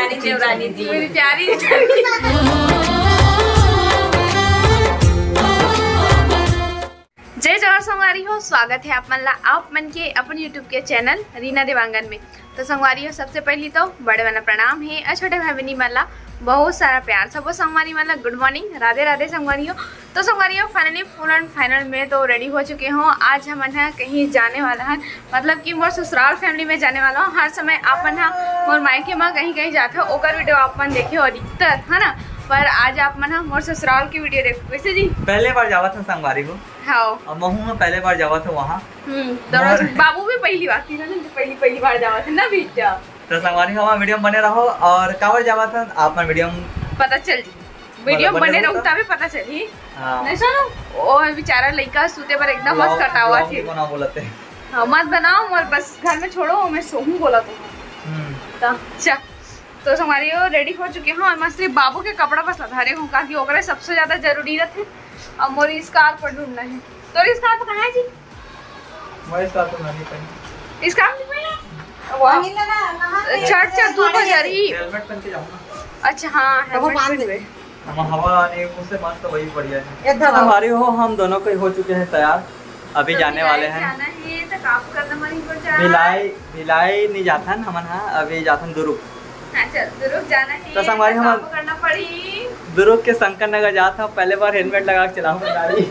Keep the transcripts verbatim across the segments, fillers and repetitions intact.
देवरानी जी, मेरी प्यारी। जय जोहार संगवारी हो, स्वागत है आप मन ला आप मन के अपन YouTube के चैनल रीना देवांगन में। तो संगवारी हो, सबसे पहली तो बड़े वाला प्रणाम है और छोटे भाई बहनी मन ला बहुत सारा प्यार। सबो संगवारी मन ला गुड मॉर्निंग, राधे राधे संगवारी हो। तो संगवारी हो, finally full and final मैं तो रेडी हो चुके हूँ। आज हमन ह कहीं जाने वाला है, मतलब कि मोर ससुराल फैमिली में जाने वाला हूँ। हर समय आप मन ह मोर मायके में कहीं कहीं जाते हो, ओकर वीडियो आप मन देखे हो अधिकतर, है ना? पर आज आप मन ह मोर ससुराल की वीडियो देखो। कैसे जी? पहले बार जावत हन संगवारी हो। हाँ। अब महू में पहले बार जावत हूँ वहाँ। हम्म, दौरान और बाबू भी पहली बार थी ना, तो पहली, पहली बार जावत है ना बीच जा। तो संगवारी हो, हमारे वीडियो में बने रहो और काबर जावत हन आप मन वीडियो में पता चल जी। वीडियो में बने बने रहो रहो तो। तभी पता चली। हाँ। नहीं सुनो, ओ बेचारा लइका सूते पर एकदम मस्त vlog, कटावा vlog थी। नहीं बनाओ बोलते। हाँ, मत बनाओ, मोर बस घर में छोड़ो, मैं सोहूं बोला तो। हम्म। तो, अच्छा। तो संगवारी हो, रेडी हो चुके हो और मैं सिर्फ बाबू के कपड़ा बस ला धरे हूँ, काकि ओकरे सबसे ज्यादा जरूरी रहते। अब मोरी स्कार्फ ढूंढना है। तोरी स्कार्फ कहाँ है जी? वही स्कार्फ तो नहीं पहनी। स्कार्फ नहीं पहना? वाह। पहन लेना, नहा ले। चढ़, चढ़, धूप हो जा रही। हेलमेट पहन के जाऊंगा। अच्छा, हाँ, तो वो हेलमेट बांध पहन दे। ले। हम हवा आने मुंह से मस्त, वही बढ़िया है। ये धरो। संगवारी हो, हम दोनों को हो चुके हैं तैयार, अभी तो जाने भिलाई वाले हैं। जाना है, तो काम करना मन ही पड़ जा। भिलाई, भिलाई नहीं जाथन हमन, हाँ, अभी जाथन दुरुग। अच्छा, दुरुग जाना है, तो संगवारी तो हमन काम करना पड़ी। दुरुग के शंकर नगर जात हन, पहले बार हेलमेट लगा के चलाऊंगा गाड़ी।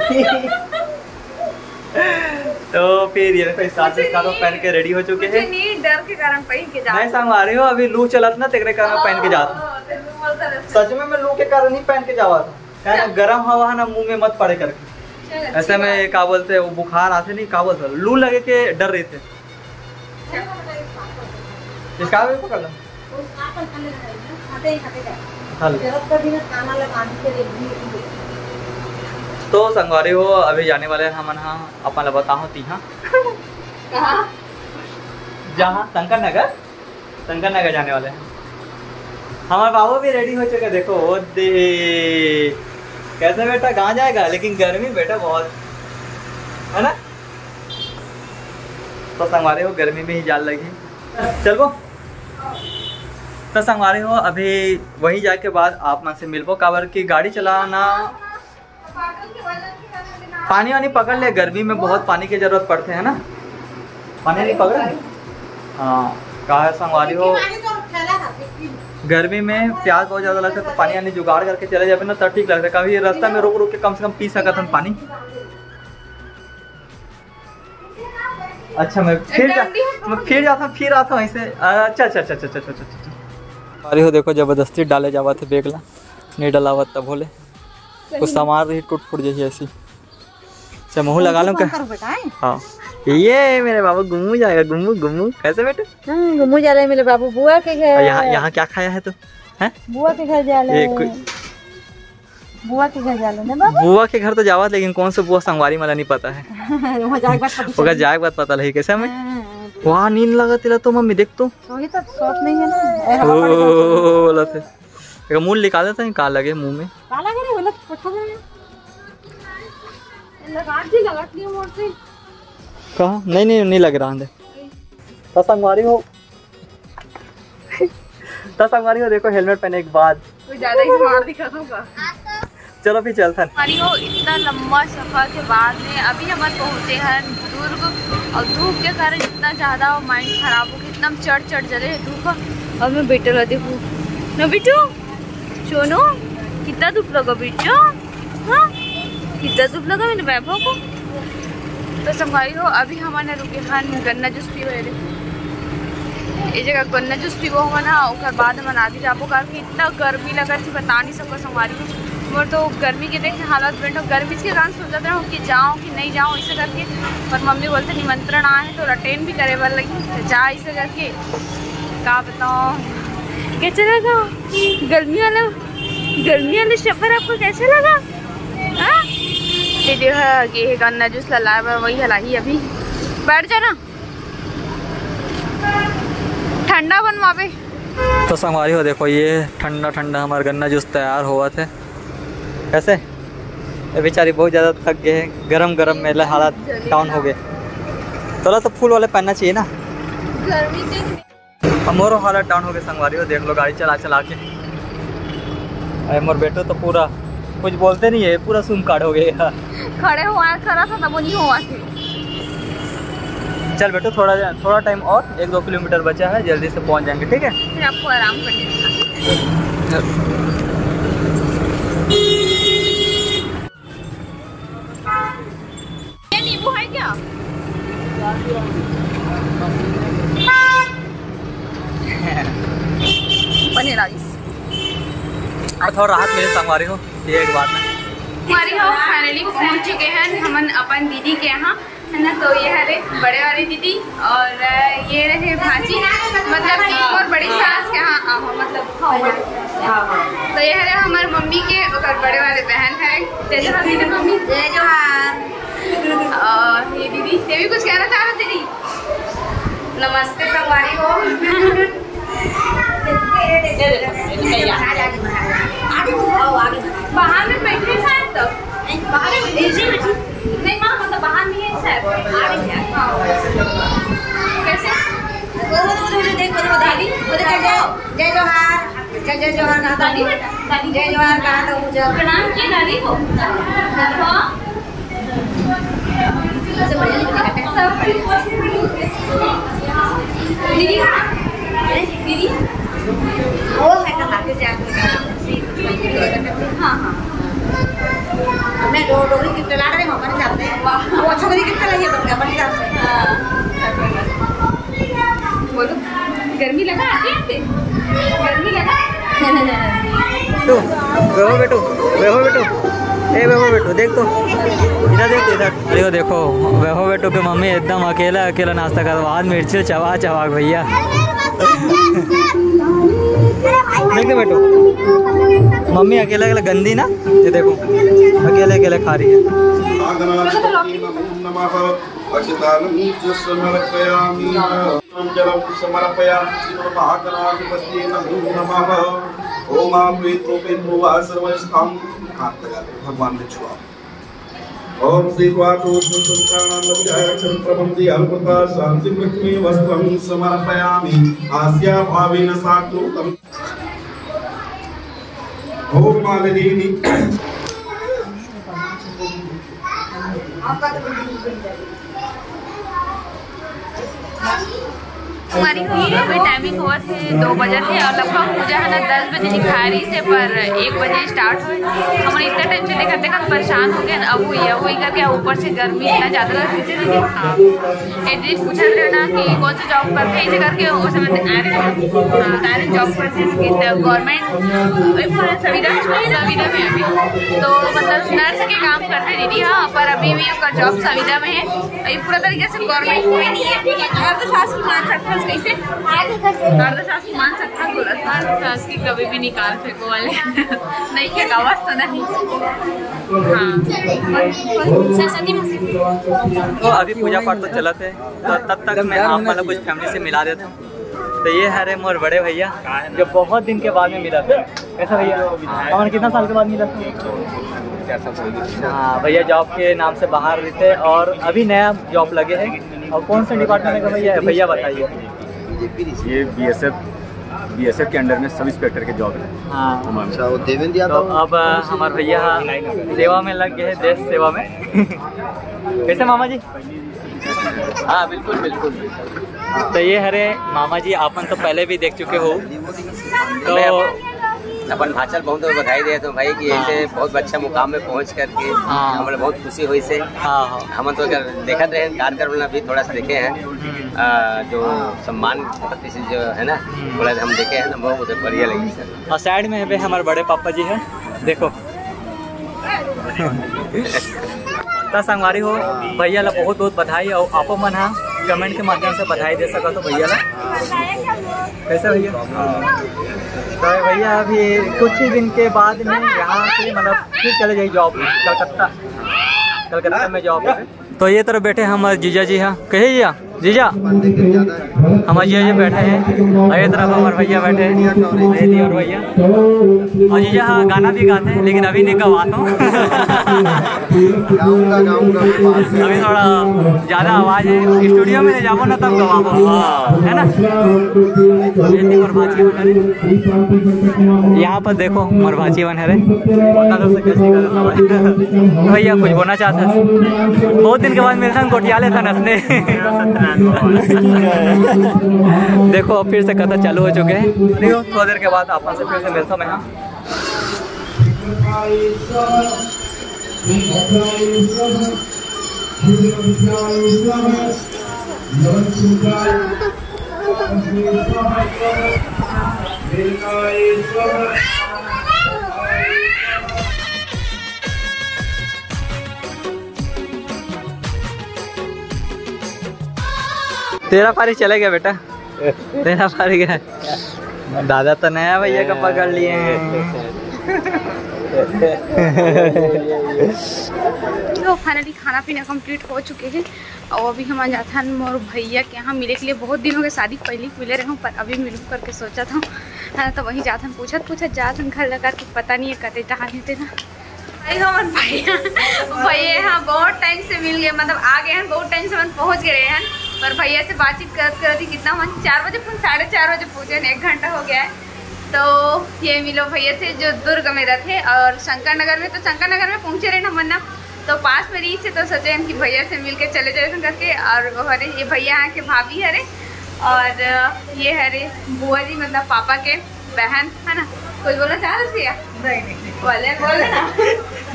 तो फिर ये देखो, स्कार्फ, स्कार्फ पहन के रेडी हो चुके हैं। नहीं, डर के कारण पहन के जा। नहीं संगवारी हो, अभी लू चलत ना, तेरे कारण पहन के जात हूँ। हाँ, तो लू बोलता रहता। सच में मैं लू के कारण ही पहन के जावा था, क्या ना, गरम हवा है ना, मुंह में मत पड़े करके। चल, अच्छी ऐसे में बात। का बोलते हैं, वो बुखार आते नहीं, का बोलते हैं, लू लगे के डर रहते। चल। स्कार्फ भी पकड़ लो। उठा ले। तो संगवारी हो, अभी जाने वाले हैं हमन हा, अपन ला बताओ तिहा। कहाँ? जहाँ शंकर नगर, शंकर नगर जाने वाले हैं। हमारे बाबू भी रेडी हो चुके, देखो, ओ दे। कैसे बेटा, कहाँ जाएगा? लेकिन गर्मी बेटा बहुत, है ना? तो संगवारी हो, गर्मी में ही जान लगी। चलबो। तो संगवारी हो, अभी वहीं जाके बाद आप मन से मिलबो, काबर कि गाड़ी चलाना, पानी वानी पकड़ ले, गर्मी में बहुत पानी की जरूरत पड़ते है ना, पानी नहीं पकड़। हाँ, कहा है संगवारी हो, गर्मी में प्यास बहुत ज्यादा लगता है, तो पानी वानी जुगाड़ करके चले जाबे ना, तो ठीक लगता है। कभी रास्ता में रुक रुक के कम से कम पी सकत हन पानी। अच्छा, मैं फिर जा, मैं फिर जाता हूँ, फिर आता हूँ ऐसे। अच्छा, अच्छा, अच्छा। अरे हो देखो, जबरदस्ती डाले जावत है बैग ला, नहीं डलावत तब होले। कुछ सामान रही, टूट फूट जाही ऐसी। अच्छा, महू लगा लूँ क्या? हाँ, ये मेरे बाबू गुम्मू जाएगा, गुम्मू, गुम्मू। कैसे बेटे? हाँ, गुम्मू जा रहे मेरे बाबू बुआ के घर। यहाँ, यहाँ क्या खाया है तू? हैं? बुआ के घर जा रहे। बुआ के घर जा ले ना बाबा। बुआ के घर तो जावत, लेकिन कौन से बुआ संगवारी मला नहीं पता है। वहाँ जाए के बाद पता ओकर चली। जाए के बाद पता लगी कैसे हमें। हाँ, हाँ, हाँ। वहाँ नींद लगा तिला तो मम्मी देख तो। वही तो सोच नहीं है ना। ए, हवा पड़ गया। ओ, बोला थे। एक मुंह निकाले तो का लगे मुंह में। का लगे रे, बोला तो पता नहीं। लगा जी, लगा दिया मोर से। कहाँ? नहीं, नहीं, नहीं लग रहा है। तो संगवारी हो, तो संगवारी हो, देखो हेलमेट पहने के बाद। कोई ज्यादा ही smart दिखा दूंगा। चलो फिर चलथन। संगवारी हो, इतना लंबा सफर के बाद में अभी हमन पहुंचे हैं दुर्ग, और धूप के कारण इतना ज्यादा mind खराब हो गया, एकदम चढ़ चढ़ जले है धूप। और मैं बैठल रह देखू ना बिट्टू, सोनू, कितना धूप लगा बिट्टू। हाँ, कितना धूप लगा मेरे वैभव को। तो संगवारी हो, अभी हमन रुके हन गन्ना जूस पीवे रे। ये जगह गन्ना जूस पीबो हमन हा, ओकर बाद हमन आगे जाबो, काबर कि इतना गर्मी लगत हे, बता नहीं सको संगवारी हो। मोर तो गर्मी के देख के हालत बेंट हो, गर्मी के कारण सोचत रहूं कि जाऊं कि नहीं जाऊं, ऐसे करके। पर मम्मी बोलते निमंत्रण आए हैं तो अटेंड भी करे बर लगी, तो जा ऐसे करके। का बताओ, कैसे लगा गर्मी वाला, गर्मी वाला सफर आपको कैसे लगा? हाँ? ये जो है, ये है गन्ना जूस ला लाए बर, वही हलाही अभी। बैठ जा ना, ठंडा बनवाबे। तो संगवारी हो, देखो, ये ठंडा ठंडा हमारा गन्ना जूस तैयार होवत है। कैसे? ये बेचारी बहुत ज्यादा थक गए हैं, गरम गरम में ले हालत down हो गए। तोला तो full वाले पहनना चाहिए ना। गर्मी के अब मोरो हालत डाउन हो गए संगवारी हो, देख लो गाड़ी चला चला के। अरे मोर बेटो तो पूरा कुछ बोलते नहीं है, पूरा सुम काट हो गया। खड़े हुआ, खड़ा था तब वो नहीं हुआ थे। चल बेटो, थोड़ा थोड़ा टाइम और, एक दो किलोमीटर बचा है, जल्दी से पहुंच जाएंगे, ठीक है? फिर आपको आराम करने देना। ये नींबू है क्या? पनीर राइस। और थोड़ा राहत मिले संगवारी हो, ये एक बात है। संगवारी हो, finally पहुंच चुके हैं हमन अपन दीदी के यहाँ, है ना। तो ये हरे बड़े वाली दीदी और, अ, ये रहे भांजी, मतलब कि और बड़ी सास के यहाँ, आहो, मतलब, तो ये हरे हमारे मम्मी के, ओकर बड़े वाले बहन है। जय जोहार दीदी, मम्मी। जय जोहार। और ये दीदी, ये भी कुछ कहना चाह रहे दीदी? नमस्ते संगवारी हो। बाहर में बैठे शायद तो। बाहर में बैठे। नहीं, माँ, मतलब, बाहर नहीं है शायद। आ रही है। हाँ। कैसे? वो, वो, वो, वो, देख, वो, वो, दादी, वो, देख, जय, जय जोहार। जय, जय जोहार कहा था। दादी, दादी। जय जोहार कहा था, वो जब प्रणाम किए दादी को। हाँ। दीदी, दीदी। वो है ना, बाकी से आप हाँ, हाँ। मैं डो-, डोगरी gift ला रहे हैं, हमारे साथ में। वाह। वो अच्छा, मेरी gift लाई है, बन गया, बन गया। हाँ। बोलो, गर्मी लगा आते आते? गर्मी लगा? बेटू, वैभव बेटू, वैभव बेटू, ए वैभव बेटू, देख तो, इधर देख तो, इधर। देखो, देखो, वैभव बेटू के मम्मी एकदम अकेला, अकेला नाश्ता कर, आज मिर्ची चबा, चबा के भैया। देख तो बेटू, मम्मी अकेला, अकेला गंदी ना, ये देखो, अकेले, अकेले खा रही है। अक्षतानं च समर्पयामि। जलं समर्पयामि। शिवमहागणाधिपतये नमो नमः। ॐ आ प्रीतो पित्वा सर्वस्तं हाथ लगा दे भगवान में छुआ। ॐ श्री वातोष्ण संक्राणां लघुजाय क्षत्रपन्ति अर्पता शांति पृथ्वी वस्त्रं समर्पयामि। आस्या भावेन सात्वतं। ॐ मालिनी। हमारी हुई है, अभी टाइमिंग हुआ थे दो बजे थे और लगभग पूजा है ना दस बजे लिखा रही से, पर एक बजे स्टार्ट हुए। हम इतना टाइम से देखा देखा परेशान हो गए ना। अब हुई है, वही करके ऊपर से गर्मी इतना ज़्यादा लग रही थी। हाँ, एक दिन पूछा थे ना कि कौन सा जॉब करते हैं, इसे करके वो समझ आ रहे हैं। हाँ, डायरेक्ट जॉब करते हैं गवर्नमेंट संविधा, संविधा में अभी तो मतलब नर्स के काम करते दीदी। हाँ, पर अभी भी ओकर जॉब संविधा में है। ये पूरा तरीके से गवर्नमेंट कोई नहीं है। अर्धशासकीय मान सकता है कैसे? अर्धशासकीय मान सकता है, बोला अर्धशासकीय कभी भी निकाल फेंको वाले। नहीं क्या आवाज तो नहीं। हाँ। सरस्वती माँ से। तो अभी पूजा पाठ तो चलत है, तो तब तक मैं आप मतलब कुछ फैमिली से मिला देता हूँ। तो ये हरे मोर बड़े भैया, जो बहुत दिन के बाद में मिला था। कैसा भैया? और कितना साल के बाद मिला था? हाँ, भैया जॉब के नाम से बाहर रहते और अभी नया जॉब लगे हैं। और कौन से डिपार्टमेंट का भैया है, भैया बताइए। ये बीएसएफ, बीएसएफ के अंडर में सब इंस्पेक्टर के जॉब है। हाँ। उमर में। अच्छा, वो देवेंद्र तो यादव। अब हमारे भैया सेवा में लग गए हैं, देश सेवा में। कैसे मामा जी? हाँ, बिल्कुल, बिल्कुल, बिल्कुल। तो ये हरे मामा जी, आपन तो पहले भी देख चुके हो, तो मैं अपन भाचल बहुत बधाई देत हूँ भाई कि हाँ। ऐसे बहुत अच्छा मुकाम में पहुँच करके हाँ। हमन बहुत खुशी होइस हे। हाँ, हाँ। हमन तो अगर देखत रहे कार्यक्रम ला भी थोड़ा सा देखे हैं, हम्म। आ, जो सम्मान पद्धति से जो है ना, हम्म। थोड़ा हम देखे हैं ना, बहुत बढ़िया लगी सर। और साइड में है हमारे बड़े पापा जी हैं, देखो। त संगवारी हो, भैया ला बहुत बहुत बधाई। और आपो मन हा कमेंट के माध्यम से बधाई दे सकत हो भैया ला। कैसे भैया? तो भैया अभी कुछ ही दिन के बाद में यहाँ से मतलब फिर चले जाइए जॉब कलकत्ता, कलकत्ता में जॉब है। तो ये तरफ बैठे हमारे जीजा जी हा। कहे जीजा? जीजा, हमारे जीजा जी बैठे हैं और ये तरफ हमारे भैया बैठे हैं, ये दी और भैया। और जीजा, हाँ, गाना भी गाते हैं, लेकिन अभी नहीं गवाता हूँ। गाऊंगा, गाऊंगा, अभी थोड़ा ज़्यादा आवाज़ है, स्टूडियो में ले जाओ ना, तब गवाओ, है ना? ये दी और भाजी बना रहे। यहाँ पर देखो, मोर भाजी बन है रे। बता दो से कैसी कर रहा है। भैया कुछ बोलना चाहता है? बहुत दिन के बाद मिलता हूँ, गोटियाले था नसने। देखो, अब फिर से कथा चालू हो चुके हैं। थोड़ा देर के बाद आप से फिर से मिलता हूँ मैं। हाँ, तेरा पारी चला गया बेटा, तेरा पारी गया। दादा तो नया भैया का पकड़ लिए हैं। तो finally खाना पीना complete हो चुके हैं और अभी हम आ जाते हैं मोर भैया के यहाँ मिले के लिए। बहुत दिन हो गए, शादी के पहले मिले रहे हूँ, पर अभी मिलूँ करके सोचा था, है ना? तो वहीं जाते हैं, पूछत पूछत जाते हैं घर लगा के, पता नहीं है कते टहल देते ना। भाई, हमन भैया, भैया यहाँ बहुत टाइम से मिल गए, मतलब आ गए हैं, बहुत टाइम से हमन पहुँच गए हैं, पर भैया से बातचीत करत करत ही कितना, हमन चार बजे, साढ़े चार बजे पहुँचे हैं, एक घंटा हो गया है। तो ये मिलो भैया से जो दुर्ग में रहते हैं और शंकर नगर में, तो शंकर नगर में पहुँचे रहे हमन ना, तो पास में रही से तो सोचे हैं कि भैया से मिल के चले जाए करके। और वो हरे, ये भैया यहाँ के भाभी हरे और ये हरे बुआ जी, मतलब पापा के बहन, है ना? कुछ बोलना चाह रहे थे भैया? नहीं, नहीं। बोले, बोले ना।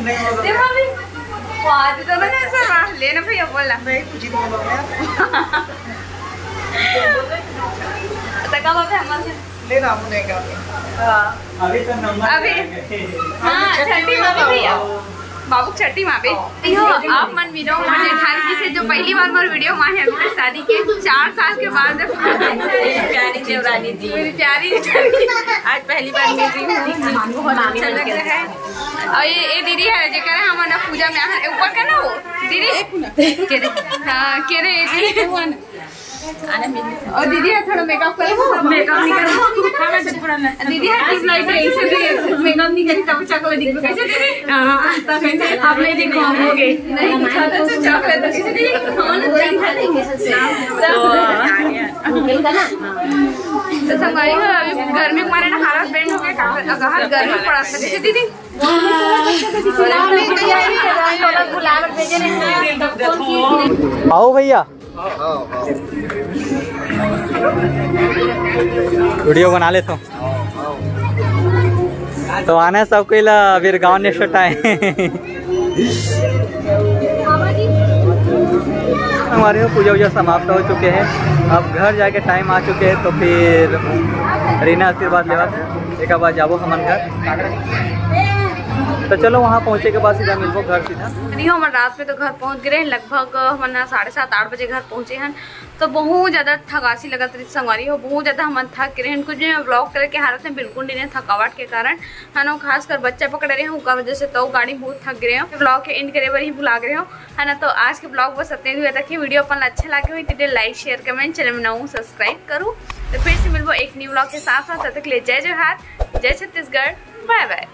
नहीं, बोलो। दे भाभी। वो आज तो ना ऐसा ना, ले ना भैया, बोल ना। नहीं, कुछ ही तो बोलो ना। तो कब अबे हमारे ले ना, हम नहीं करते। हाँ। अभी तो नंबर अभी। हाँ, छठी में भी भैया। बाबू छठी माँ पे। यो, आप मन मिलो मोर जेठानी जी से, जो पहली बार मोर वीडियो में आए हैं अभी शादी के चार साल के बाद। प्यारी देवरानी जी। मेरी प्यारी। आज पहली बार मिल रही हूँ, बहुत अच्छा लग रहा है। और ये, ये दीदी है जेकर हम ना पूजा में आए हैं, ऊपर का ना वो दीदी। के रे? हाँ, के रे? और दीदी है थोड़ा मेकअप करो। मेकअप नहीं करो। दीदी है ट्यूबलाइट है, इसे भी मेकअप नहीं करी तब चॉकलेट दिख कैसे दीदी? हाँ, आप नहीं देखो, हम हो गए। नहीं, चॉकलेट तो किसी दीदी। तो संगवारी हो, अभी गर्मी के मारे ना हालत बेंड हो गया, काफी अगर गर्मी पड़ा था जैसे दीदी। आओ भैया। वीडियो बना ले तो। तो आना है सबको इला, अभी गाँव next time। हमारे यहाँ पूजा वूजा समाप्त हो चुके हैं, अब घर जाके टाइम आ चुके हैं, तो फिर रीना आशीर्वाद लेवा एक बार जाबो हमन घर। तो चलो वहाँ पहुँचे के बाद सीधा मिलबो घर सीधा। नहीं हो, हमन रात में तो घर पहुँच गए हैं, लगभग हमन साढ़े सात आठ बजे घर पहुँचे हैं। तो बहुत ज़्यादा थकासी लगत रही संगवारी हो, बहुत ज़्यादा हमन थक गए हैं। कुछ भी मैं vlog करे के हालत में बिल्कुल नहीं रहे थकावट के कारण, है ना, खासकर बच्चा पकड़े रहे हैं, ओकर वजह से तो गाड़ी बहुत थक गए हैं। Vlog के end करे बर ही भुला गए हो, है ना। तो आज के vlog बस इतने दूर तक ही। वीडियो अपन अच्छा लगे हो तो लाइक, शेयर, कमेंट, चैनल में नवा हो subscribe करो। तो फिर से मिलबो एक न्यू vlog के साथ साथ, तब तक के लिए जय जोहार, जय छत्तीसगढ़, बाय बाय।